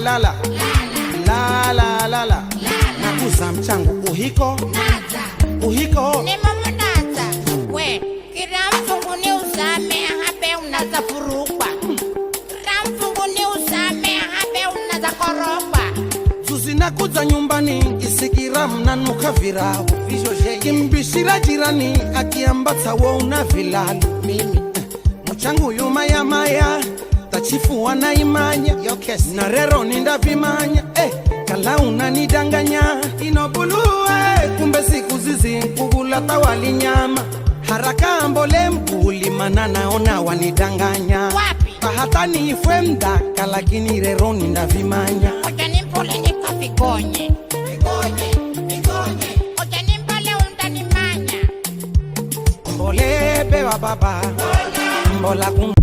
La la la la la la la nakuza mchangu uhiko Naza. Uhiko. Nimomunaza we kiramfungu ni usame habe unaza furukwa kiramfungu ni usame habe unaza korokwa. Zuzi nakudza nyumbani isikira mnanuka virao kimbishira jirani akiambatsa wo una vilalo Mimi. Muchangu yumayamaya tachifuwa na imanya na rero nindavimanya kala unanidanganya inobuluwe kumbe siku zizi nkugula tawali nyama haraka mbole mkulimana naona wanidanganya. Wapi? Bahatani ifwe mdaka lakini rero nindavimanya. Ujanimpole nikavigonye ujanimpole undanimanya. Mbole bewa baba mbola kum.